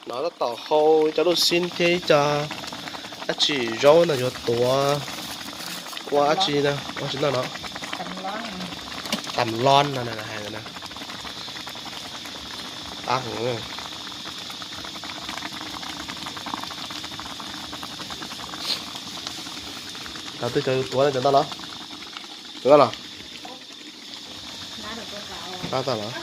No tab tom hau ib co lub xib thiab ib co dab tsi zaub no yuav tuav ua dab tsi no, ua tsis noj no. Tam lon no hais no. Cov twg cov tuav no cov no los? Cov no los? Tab tom los.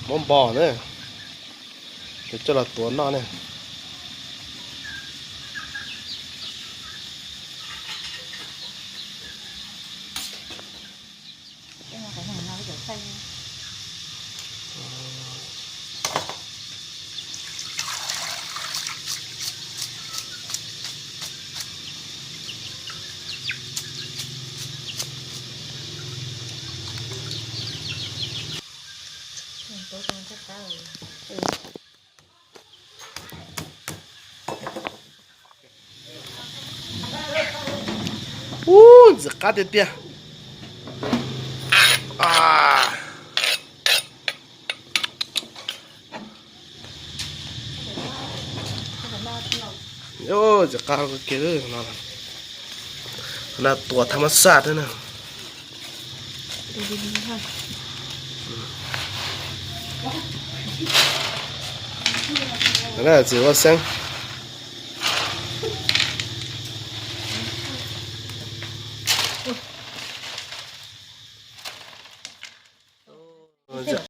Muab npo na, coj los tuav noj ne. Ub, ntxim qab tiag tiag. Ntxim qab kiag, no tuav thaj mab xaj thiab na. Txiv huab xeeb,